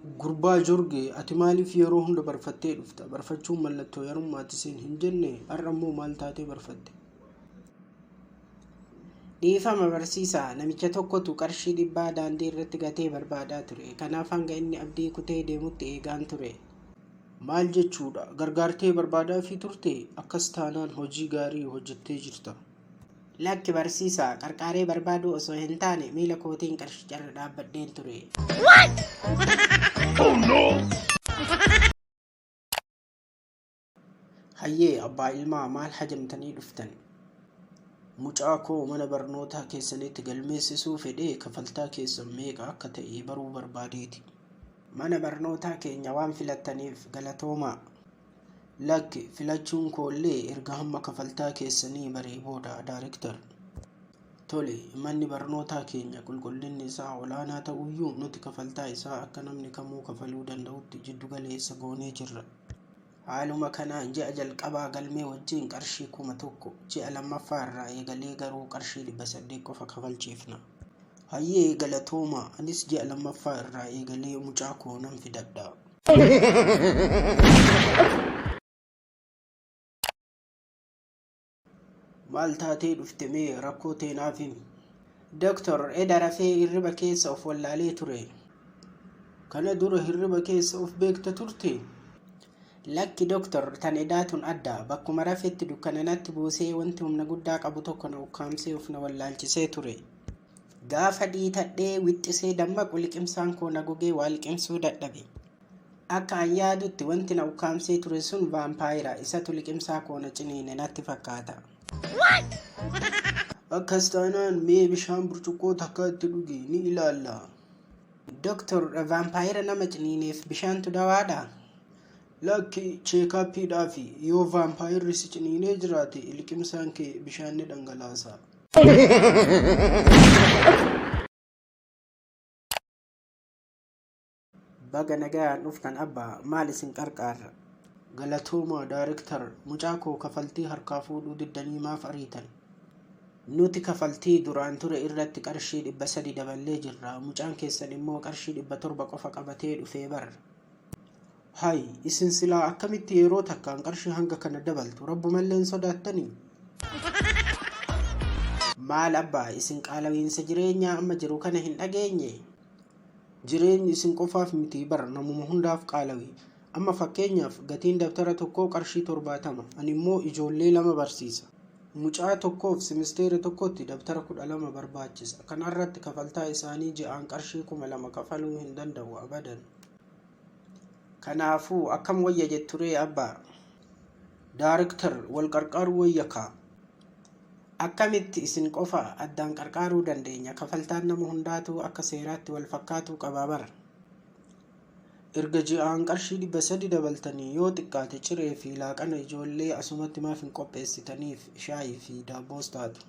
Gurbaa Jorgee, ati maaliif yeroo hunda barfattee dhufta? Barfachuun mallattoo yarummaati siin hin jennee? Har'a immoo maal taatee barfatte? Dhiifama barsiisaa, namicha tokkotu qarshii 100 daandii irratti gatee barbaadaa ture. Kanaaf hanga inni abdii kutee deemutti eegaan ture. Maal jechuudha? Gargaartee barbaadaafii turtee? Akkas taanaan hojii gaarii hojjettee jirta. Lakki barsiisaa, qarqaaree barbaaduu osoo hin taane miila kootiin qarshicharra dhaabbadheen ture. Hayyee abbaa ilmaa maal hajamtanii dhuftan? Mucaa koo mana barnootaa keessanitti galmeessisuu fedhee kafaltaa keessan meeqa akka ta'e baruu barbaadeeti. Mana barnootaa keenya waan filattaniif galatoomaa. Lakki, filachuun koollee erga hamma kafaltaa keessanii baree booda daarektar. Tole, manni barnootaa keenya qulqullinni isaa olaanaa ta'uyyuu nuti kafaltaa isaa akka namni kamuu kafaluu danda'utti jiddu galeessa goonee jirra. Haaluma kanaan ji'a jalqabaa galmee wajjin qarshii 1000, ji'a lammaffaa irraa eegalee garuu qarshii 800 qofa kafalchiifna. Hayyee galatoomaa, anis ji'a lammaffaa irraa eegalee mucaa koo nan fidadha. Maal taatee dhufte mee rakkoo tee naaf himi? Doktor, eda rafee hirriba keessa of wallaalee ture. Kana dura hirriba keessa of beekta turtee? Lakki doktor, tan edaa tun adda. Bakkuma rafetti dukkana natti buusee wanti humna guddaa qabu tokko na ukkaamsee of na wallaalchisee ture. Gaafa dhiitadhee wixxisee dammaqu liqimsaan koo na gogee waa liqimsuu dadhabe. Akka an yaadutti wanti na ukkaamsee ture sun vaampaayira, isatu liqimsaa koo na ciniine natti fakkaata. Akkas taanaan mee bishaan burcuqqoo takka itti dhugi ni ilaalla. Doktor, vaampaayira nama ciniineef bishaantu dawaadhaa? Lakki, cheekaappiidhaafi. Yoo vaampaayirri si ciniinee jiraate liqimsaan kee bishaan ni dhangalaasa. Baga nagayaan dhuftan abbaa, maal isin qarqaarra? Galatoomaa daarektar, mucaa koo kafaltii harkaa fuudhuu diddanii maaf ariitan? Nuti kafaltii duraan ture irratti qarshii 300 daballee jirra. Mucaan keessan immoo qarshii 700 qofa qabatee dhufee bar. Hay, isin silaa akkamitti yeroo takkaan qarshii hanga kana dabaltu? Rabbumallee hin sodaattanii? Maal abbaa, isin qaalawiinsa jireenyaa amma jiru kana hin dhageenye? Jireenyi isin qofaaf mitii bar namuma hundaaf qaalawe. Amma fakkeenyaaf gatiin dabtara tokkoo qarshii 70, ani immoo ijoollee lama barsiisa. Mucaa tokkoof simisteera tokkotti dabtara 12 barbaachisa. Kanarratti kafaltaa isaanii ji'aan qarshii 2000 kafaluu hin danda'u abadan. Kanaafuu akkam wayya jetturee abbaa? Daarektar, wal qarqaaruu wayya kaa. Akkamitti isin qofa addaan qarqaaruu dandeenya? Kafaltaan nama hundaatuu akka seeraatti wal fakkaatuu qaba bar. Erga ji'aan qarshii 300 dabaltanii yoo xiqqaate ciree fi laaqana ijoollee asumatti maaf hin qopheessitaniif? Shaayii fi daabboos taatu.